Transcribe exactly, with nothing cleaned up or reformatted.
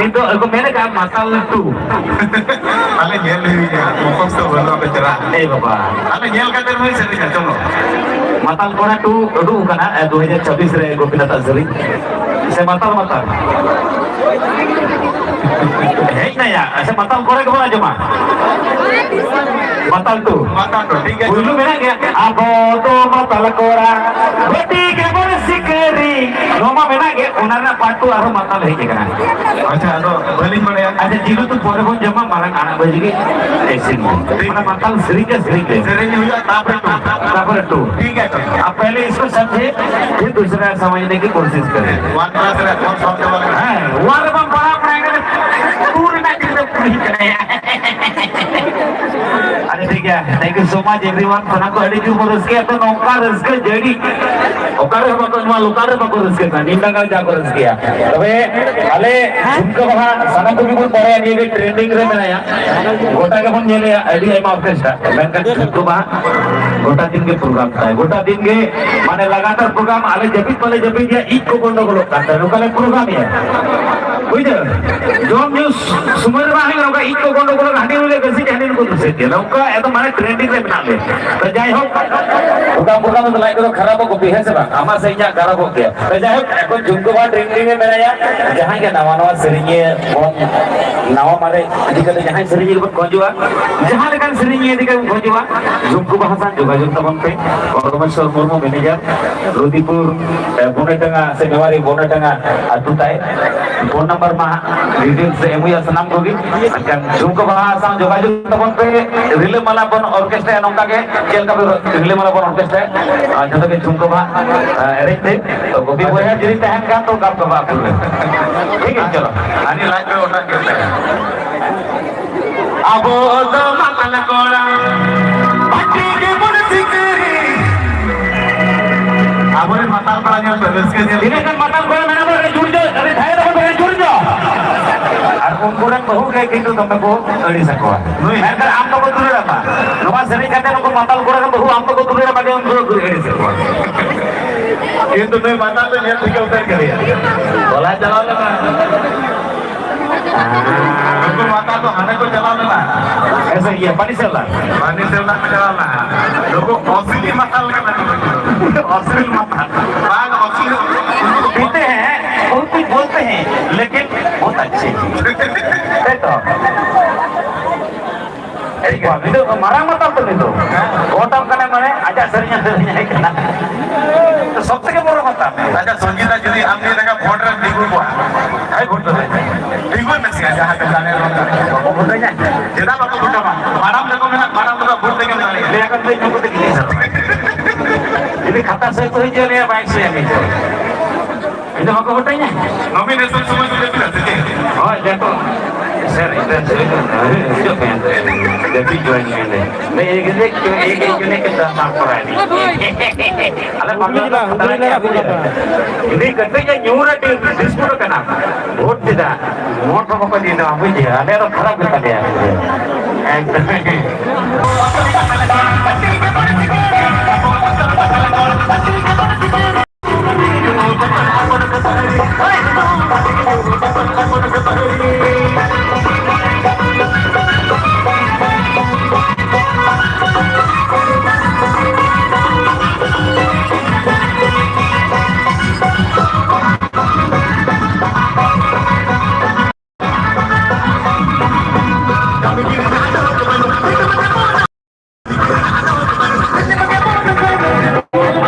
ᱱᱤᱛᱚᱜ ᱠᱚ ᱢᱮᱱ ᱠᱟᱜᱼᱟ ᱢᱟᱛᱟᱞ ᱴᱩ᱾ ᱟᱞᱮ ᱧᱮᱞ ᱦᱩᱭᱩᱜᱼᱟ, ᱢᱚᱠᱚᱥ ᱫᱚ ᱵᱟᱹᱱᱩᱜ ᱟᱯᱮ ᱪᱮᱦᱨᱟ᱾ ᱮ ᱵᱟᱵᱟ᱾ ᱟᱞᱮ ᱧᱮᱞ ᱠᱟᱛᱮ ᱱᱩᱭ ᱥᱮᱨᱮᱧᱟ, ᱪᱚᱞᱚ᱾ ᱢᱟᱛᱟᱞ ᱠᱚᱲᱟ ᱴᱩ ᱩᱰᱩᱠ ᱟᱠᱟᱱᱟ, ᱮ, ᱫᱩ ᱦᱟᱡᱟᱨ ᱪᱷᱟᱵᱵᱤᱥ ᱨᱮ ᱜᱳᱯᱤᱱᱟᱛᱷ ᱟᱜ ᱥᱮᱨᱮᱧ᱾ ᱥᱮ ᱢᱟᱛᱟᱞ ᱢᱟᱛᱟᱞ? ᱦᱮᱡ ᱱᱟᱭᱟ, ᱥᱮ ᱢᱟᱛᱟᱞ ᱠᱚᱲᱟ ᱜᱮᱵᱚᱱ ᱟᱸᱡᱚᱢᱟ? ᱢᱟᱛᱟᱞ ᱴᱩ᱾ ᱢᱟᱛᱟᱞ ᱴᱩ, ᱴᱷᱤᱠ ᱜᱮᱭᱟ᱾ ᱯᱩᱭᱞᱩ ᱢᱮᱱᱟᱜ ᱜᱮᱭᱟ, ᱟᱵᱚ ᱫᱚ ᱢᱟᱛᱟᱞ ᱠᱚᱲᱟ, ᱵᱟᱹᱴᱤ ᱜᱮᱵᱚᱱ ᱥᱤᱠᱟᱹᱨᱤ᱾ ᱱᱚᱣᱟ ᱢᱟ ᱢᱮᱱᱟᱜ ᱜᱮ, ᱚᱱᱟ ᱨᱮᱱᱟᱜ ᱯᱟᱨᱴ ᱴᱩ ᱟᱨᱦᱚᱸ ᱢᱟᱛᱟᱞ ᱦᱮᱡ ᱟᱠᱟᱱᱟ᱾ ᱟᱪᱪᱷᱟ, ᱟᱫᱚ ᱵᱟᱹᱞᱤᱧ ᱵᱟᱲᱟᱭᱟ᱾ ᱟᱪᱪᱷᱟ, ᱡᱤᱞ ᱩᱛᱩ ᱯᱚᱨᱮ ᱵᱚᱱ ᱡᱚᱢᱟ, ᱢᱟᱲᱟᱝ ᱟᱲᱟᱜ ᱵᱷᱟᱹᱡᱤ ᱜᱮ ᱤᱥᱤᱱ ᱵᱚᱱ᱾ ᱴᱷᱤᱠ᱾ ᱚᱱᱟ ᱢᱟᱛᱟᱞ ᱥᱮᱨᱮᱧ ᱜᱮ ᱥᱮᱨᱮᱧ ᱜᱮ᱾ ᱥᱮᱨᱮᱧ ᱦᱩᱭᱩᱜᱼᱟ, ᱛᱟᱯᱚᱨᱮ ᱴᱩ᱾ ᱛᱟᱯᱚᱨᱮ ᱴᱩ᱾ ᱴᱷᱤᱠ ᱜᱮᱭᱟ, ᱛᱚ᱾ ᱟᱨ ᱯᱮᱦᱞᱮ ᱤᱥᱠᱚ ᱥᱚᱢᱡᱷᱮ, ᱯᱷᱤᱨ ᱫᱩᱥᱨᱟ ᱥᱚᱢᱡᱷᱱᱮ ᱠᱤ ᱠᱳᱥᱤᱥ ᱠᱟᱨᱮ᱾ ᱦᱮᱸ, ᱚᱣᱟᱱ ᱨᱮᱵᱚᱱ ᱯᱟᱲᱦᱟᱣ ᱯᱟᱲᱦᱟᱣ ᱠᱟᱱᱟ, ᱴᱩ ᱨᱮᱱᱟᱜ ᱪᱮᱫ ᱮᱢ ᱠᱩᱞᱤ ᱠᱟᱱᱟ? ᱟᱪᱪᱷᱟ, ᱴᱷᱤᱠ ᱜᱮᱭᱟ᱾ Thank you so much, everyone. ᱥᱟᱱᱟᱢ ᱠᱚ ᱟᱹᱰᱤ ᱡᱳᱨ ᱵᱚᱱ ᱨᱟᱹᱥᱠᱟᱹᱭᱟ᱾ ᱛᱚ, ᱱᱚᱝᱠᱟ ᱨᱟᱹᱥᱠᱟᱹ ᱡᱟᱹᱲᱤ ᱚᱠᱟᱨᱮ ᱦᱚᱸ ᱵᱟᱠᱚ, ᱱᱚᱣᱟ ᱞᱳᱠᱟᱞ ᱨᱮ ᱵᱟᱠᱚ ᱨᱟᱹᱥᱠᱟᱹᱜ ᱠᱟᱱᱟ, ᱱᱤᱢᱰᱟᱸᱜᱟ ᱡᱟ ᱠᱚ ᱨᱟᱹᱥᱠᱟᱹᱭᱟ᱾ ᱛᱚᱵᱮ ᱟᱞᱮ ᱡᱷᱩᱢᱠᱟᱹ ᱵᱟᱦᱟ ᱥᱟᱱᱟᱢ ᱠᱚᱜᱮ ᱵᱚᱱ ᱵᱟᱲᱟᱭᱟ, ᱱᱤᱭᱟᱹ ᱜᱮ ᱴᱨᱮᱱᱰᱤᱝ ᱨᱮ ᱢᱮᱱᱟᱭᱟ, ᱜᱚᱴᱟ ᱜᱮᱵᱚᱱ ᱧᱮᱞᱮᱭᱟ, ᱟᱹᱰᱤ ᱟᱭᱢᱟ ᱚᱨᱠᱮᱥᱴᱨᱟ᱾ ᱢᱮᱱᱠᱷᱟᱱ ᱡᱷᱩᱢᱠᱟᱹ ᱵᱟᱦᱟ ᱜᱚᱴᱟ ᱫᱤᱱ ᱜᱮ ᱯᱨᱳᱜᱨᱟᱢ ᱛᱟᱭ, ᱜᱚᱴᱟ ᱫᱤᱱ ᱜᱮ, ᱢᱟᱱᱮ, ᱞᱟᱜᱟᱛᱟᱨ ᱯᱨᱳᱜᱨᱟᱢ, ᱟᱞᱮ ᱡᱟᱹᱯᱤᱫ ᱵᱟᱞᱮ ᱡᱟᱹᱯᱤᱫ ᱜᱮᱭᱟ, ᱤᱡ ᱠᱚ ᱜᱚᱱᱰᱚᱜᱳᱞᱚᱜ ᱠᱟᱱ ᱛᱟᱞᱮ, ᱱᱚᱝᱠᱟ ᱞᱮ ᱯᱨᱳᱜᱨᱟᱢ ᱮᱭᱟ᱾ ᱵᱩᱡᱷᱟᱹᱣ? ᱡᱚᱢ ᱧᱩ ᱥᱚᱢᱚᱭ ᱨᱮ ᱵᱟᱝ ᱦᱩᱭᱩᱜᱼᱟ, ᱱᱚᱝᱠᱟ ᱤᱡ ᱠᱚ ᱜᱚᱱᱰᱚᱜᱳᱞᱚᱜ, ᱦᱟᱺᱰᱤ ᱧᱩ ᱞᱮ ᱜᱟᱹᱥᱤ, ᱦᱟᱺᱰᱤ ᱧᱩ ᱠᱚ ᱫᱩᱥᱟᱹᱫ ᱜᱮᱭᱟ, ᱱᱚᱝᱠᱟ ᱮᱠᱫᱚᱢ, ᱢᱟᱱᱮ, ᱴᱨᱮᱱᱰᱤᱝ ᱨᱮ ᱢᱮᱱᱟᱜ ᱞᱮᱭᱟ᱾ ᱛᱚ, ᱡᱟᱭᱦᱳᱠ, ᱯᱨᱳᱜᱨᱟᱢ, ᱯᱨᱳᱜᱨᱟᱢ ᱫᱚ ᱞᱟᱡ ᱠᱚᱫᱚ ᱠᱷᱟᱨᱟᱯᱚᱜ ᱠᱚᱯᱤ, ᱦᱮᱸ ᱥᱮ ᱵᱟᱝ? ᱟᱢᱟᱜ ᱥᱮ ᱤᱧᱟᱹᱜ ᱠᱷᱟᱨᱟᱯᱚᱜ ᱜᱮᱭᱟ᱾ ᱛᱚ, ᱡᱟᱭᱦᱳᱠ, ᱮᱠᱷᱚᱱ ᱡᱷᱩᱢᱠᱟᱹ ᱵᱟᱦᱟ ᱴᱨᱮᱱᱰᱤᱝ ᱨᱮ ᱢᱮᱱᱟᱭᱟ, ᱡᱟᱦᱟᱸᱭ ᱜᱮ ᱱᱟᱣᱟ ᱱᱟᱣᱟ ᱥᱮᱨᱮᱧᱤᱭᱟᱹ ᱵᱚᱱ, ᱱᱟᱣᱟ ᱢᱟᱨᱮ ᱤᱫᱤ ᱠᱟᱛᱮ ᱡᱟᱦᱟᱸᱭ ᱥᱮᱨᱮᱧᱤᱭᱟᱹ ᱵᱚᱱ ᱠᱷᱚᱡᱚᱜᱼᱟ, ᱡᱟᱦᱟᱸ ᱞᱮᱠᱟᱱ ᱥᱮᱨᱮᱧᱤᱭᱟᱹ ᱤᱫᱤ ᱠᱟᱛᱮ ᱵᱚᱱ ᱠᱷᱚᱡᱚᱜᱼᱟ, ᱡᱷᱩᱢᱠᱟᱹ ᱵᱟᱦᱟ ᱥᱟᱶ ᱡᱳᱜᱟᱡᱳᱜᱽ ᱛᱟᱵᱚᱱ ᱯᱮ᱾ ᱯᱚᱨᱚᱢᱮᱥᱣᱚᱨ ᱢᱩᱨᱢᱩ, ᱢᱮᱱᱮᱡᱟᱨ, ᱨᱩᱫᱤᱯᱩᱨ, ᱮ, ᱵᱚᱱᱮᱴᱟᱸᱜᱟ ᱥᱮ ᱢᱮᱣᱟᱨᱤ ᱵᱚᱱᱮᱴᱟᱸᱜᱟ ᱟᱹᱛᱩ ᱛᱟᱭ᱾ ᱯᱷᱳᱱ ᱱᱟᱢᱵᱟᱨ ᱢᱟ ᱦᱟᱸᱜ ᱰᱤᱴᱮᱞᱥ ᱨᱮ ᱮᱢ ᱦᱩᱭᱩᱜᱼᱟ ᱥᱟᱱᱟᱢ ᱠᱚᱜᱮ᱾ ᱢᱮᱱᱠᱷᱟᱱ ᱡᱷᱩᱢᱠᱟᱹ ᱵᱟᱦᱟ ᱥᱟᱶ ᱡᱳᱜᱟᱡᱳᱜᱽ ᱛᱟᱵᱚᱱ ᱯᱮ, ᱨᱤᱞᱟᱹᱢᱟᱞᱟ ᱵᱚᱱ ᱚᱨᱠᱮᱥᱴᱨᱟᱭᱟ ᱱᱚᱝᱠᱟ ᱜᱮ, ᱪᱮᱫ ᱞᱮᱠᱟ ᱯᱮ ᱨᱤᱞᱟᱹᱢᱟᱞᱟ ᱵᱚᱱ ᱚᱨᱠᱮᱥᱴᱨᱟᱭᱟ, ᱟᱨ ᱡᱚᱛᱚ ᱜᱮ ᱡᱷᱩᱢᱠᱟᱹ ᱵᱟᱦᱟ, ᱮ, ᱮᱱᱮᱡ ᱛᱮ᱾ ᱛᱚ ᱜᱳᱯᱤ ᱵᱚᱭᱦᱟ ᱡᱩᱫᱤ ᱛᱟᱦᱮᱱ ᱠᱷᱟᱱ ᱛᱚ ᱜᱟᱯ ᱜᱟᱯᱟ ᱟᱹᱛᱩ ᱨᱮ᱾ ᱴᱷᱤᱠ ᱜᱮᱭᱟ, ᱪᱚᱞᱚ᱾ ᱟᱹᱰᱤ ᱞᱟᱡ ᱯᱮ ᱚᱴᱟᱝ ᱠᱮᱫ ᱛᱟᱭᱟ᱾ ᱟᱵᱚ ᱫᱚ ᱢᱟᱛᱟᱞ ᱠᱚᱲᱟ, ᱵᱟᱹᱴᱤ ᱜᱮᱵᱚᱱ ᱥᱤᱠᱟᱹᱨᱤ᱾ ᱟᱵᱚᱨᱮᱱ ᱢᱟᱛᱟᱞ ᱠᱚᱲᱟ ᱧᱮᱞ ᱯᱮ, ᱨᱟᱹᱥᱠᱟᱹ ᱧᱮᱞ ᱯᱮ᱾ ᱛᱤᱱᱟᱹᱜ ᱜᱟᱱ ᱢᱟᱛᱟᱞ ᱠᱚᱲᱟ ᱢᱮᱱᱟᱜ ᱵᱚᱱᱟ, ᱟᱹᱰᱤ ᱡᱳᱨ ᱧᱚᱜ, ᱟᱹᱰᱤ ᱫᱷᱟᱭᱮ ᱛᱟᱵᱚᱱ ᱯᱮ, ᱟᱹᱰᱤ ᱡᱳᱨ ᱧᱚᱜ᱾ ᱟᱨ ᱩᱱᱠᱩ ᱨᱮᱱ ᱵᱟᱹᱦᱩ ᱜᱮ ᱠᱤᱱᱛᱩ ᱫᱚᱢᱮ ᱠᱚ ᱟᱹᱲᱤᱥ ᱟᱠᱚᱣᱟ᱾ ᱱᱩᱭ ᱢᱮᱱᱠᱷᱟᱱ ᱟᱢ ᱫᱚᱠᱚ ᱫᱩᱞᱟᱹᱲ ᱟᱢᱟ᱾ ᱱᱚᱣᱟ ᱥᱮᱨᱮᱧ ᱠᱟᱛᱮ ᱱᱩᱠᱩ ᱢᱟᱛᱟᱞ ᱠᱚᱲᱟ ᱨᱮᱱ ᱵᱟᱹᱦᱩ ᱟᱢ ᱫᱚᱠᱚ ᱫᱩᱞᱟᱹᱲ ᱟᱢᱟ, ᱟᱹᱰᱤ ᱩᱱᱠᱩ ᱠᱚ ᱟᱹᱲᱤᱥ ᱟᱠᱚᱣᱟ᱾ ᱠᱤᱱᱛᱩ ᱱᱩᱭ ᱢᱟᱛᱟᱞ ᱫᱚ ᱧᱮᱞ ᱴᱷᱤᱠᱟᱹ ᱩᱛᱟᱹᱨ ᱠᱮᱫᱮᱭᱟ᱾ ᱵᱚᱞᱟ ᱪᱟᱞᱟᱣ ᱞᱮᱱᱟ᱾ ᱱᱩᱠᱩ ᱢᱟᱛᱟᱞ ᱫᱚ ᱦᱟᱸᱰᱮ ᱠᱚ ᱪᱟᱞᱟᱣ ᱞᱮᱱᱟ᱾ ᱮᱥᱮ, ᱤᱭᱟᱹ, ᱯᱟᱱᱤ ᱥᱮᱣᱞᱟ᱾ ᱯᱟᱱᱤ ᱥᱮᱣᱞᱟ ᱠᱚ ᱪᱟᱞᱟᱣ ᱞᱮᱱᱟ᱾ ᱱᱩᱠᱩ ᱚᱥᱞᱤ ᱢᱟᱛᱟᱞ ᱠᱟᱱᱟ ᱠᱚ᱾ ᱚᱥᱞᱤ ᱢᱟᱛᱟᱞ᱾ ᱵᱟᱝ, ᱚᱥᱞᱤ᱾ पीते हैं, बहुत कुछ बोलते हैं, लेकिन बहुत अच्छे हैं। ᱛᱟᱭ ᱛᱚ? ᱴᱷᱤᱠ ᱜᱮᱭᱟ, ᱱᱤᱛᱚᱜ ᱢᱟᱨᱟᱝ ᱢᱟᱛᱟᱞ ᱛᱚ ᱱᱤᱛᱚᱜ᱾ ᱦᱮᱸ? ᱵᱷᱳᱴ ᱟᱢ ᱠᱟᱱᱟ ᱢᱟᱱᱮ ᱟᱡᱟᱜ ᱥᱮᱨᱮᱧ ᱮ ᱥᱮᱨᱮᱧ ᱟᱭ ᱠᱟᱱᱟ᱾ ᱛᱚ ᱥᱚᱵ ᱛᱷᱮᱠᱮ ᱵᱚᱲᱚ ᱢᱟᱛᱟᱞ᱾ ᱟᱪᱪᱷᱟ, ᱥᱚᱝᱜᱤᱛᱟ ᱡᱩᱫᱤ ᱟᱢ ᱱᱤᱭᱟᱹ ᱞᱮᱠᱟ ᱵᱷᱳᱴ ᱨᱮᱢ ᱛᱤᱸᱜᱩ ᱠᱚᱜᱼᱟ, ᱦᱮᱸ, ᱵᱷᱳᱴ ᱨᱮ᱾ ᱛᱤᱸᱜᱩᱭ ᱢᱮ ᱥᱮ, ᱡᱟᱦᱟᱸ ᱛᱮ ᱫᱟᱲᱮ ᱨᱮᱦᱚᱸ ᱫᱟᱲᱮ᱾ ᱵᱟᱠᱚ ᱵᱷᱳᱴ ᱟᱹᱧᱟ᱾ ᱪᱮᱫᱟᱜ ᱵᱟᱠᱚ ᱵᱷᱳᱴ ᱟᱢᱟ? ᱢᱟᱨᱟᱝ ᱛᱟᱠᱚ ᱢᱮᱱᱟᱜ, ᱢᱟᱨᱟᱝ ᱛᱟᱠᱚ ᱵᱷᱳᱴ ᱛᱮᱜᱮᱢ ᱫᱟᱲᱮᱭᱟᱜᱼᱟ᱾ ᱞᱟᱹᱭ ᱟᱠᱚ ᱛᱚ ᱤᱧ ᱠᱚ ᱛᱮᱜᱮ ᱤᱧ ᱥᱟᱨᱦᱟᱣᱟ᱾ ᱡᱩᱫᱤ ᱠᱷᱟᱛᱟ ᱥᱚᱭ ᱠᱚ ᱦᱤᱡᱩᱜᱼᱟ, ᱞᱟᱹᱭᱟ ᱵᱟᱭ ᱥᱚᱭᱟ ᱢᱮᱱᱛᱮ᱾ ᱤᱧ ᱫᱚ ᱵᱟᱠᱚ ᱵᱷᱳᱴ ᱟᱹᱧᱟ᱾ ᱱᱚᱢᱤᱱᱮᱥᱚᱱ ᱥᱚᱢᱚᱭ ᱠᱚ ᱡᱟᱹᱯᱤᱫᱟ ᱥᱮ ᱪᱮᱫ? ᱦᱳᱭ, ᱡᱟᱹᱯᱤᱫ᱾ ᱥᱮᱨ, ᱤᱧ ᱫᱚ ᱦᱤᱡᱩᱜ ᱯᱮ ᱮᱱᱛᱮ᱾ ᱡᱟᱹᱯᱤᱫ ᱠᱚᱣᱟᱧ ᱢᱮᱱᱛᱮ᱾ ᱞᱟᱹᱭ, ᱤᱧ ᱜᱤᱫᱽᱨᱟᱹ ᱠᱚ, ᱤᱧ ᱜᱤᱫᱽᱨᱟᱹ ᱠᱚ ᱫᱟᱜ ᱵᱟᱲᱟᱭ ᱫᱤᱧ᱾ ᱟᱞᱮ ᱵᱟᱯᱞᱟ ᱫᱚ ᱠᱷᱟᱛᱲᱟ ᱨᱮ ᱦᱩᱭᱩᱜᱼᱟ᱾ ᱡᱩᱫᱤ ᱠᱟᱹᱴᱤᱡ ᱮ ᱧᱩᱨ ᱨᱮ ᱰᱤᱥᱯᱩᱴ ᱠᱟᱱᱟ, ᱵᱷᱳᱴ ᱪᱮᱫᱟᱜ? ᱵᱷᱳᱴ ᱦᱚᱸ ᱵᱟᱠᱚ ᱤᱫᱤᱭ ᱛᱟᱢᱟ, ᱵᱩᱡᱽ ᱠᱮᱫᱟ? ᱟᱞᱮ ᱫᱚ ᱠᱷᱟᱨᱟᱯ ᱜᱮ ᱛᱟᱞᱮᱭᱟ᱾ ᱮᱠᱫᱚᱢ᱾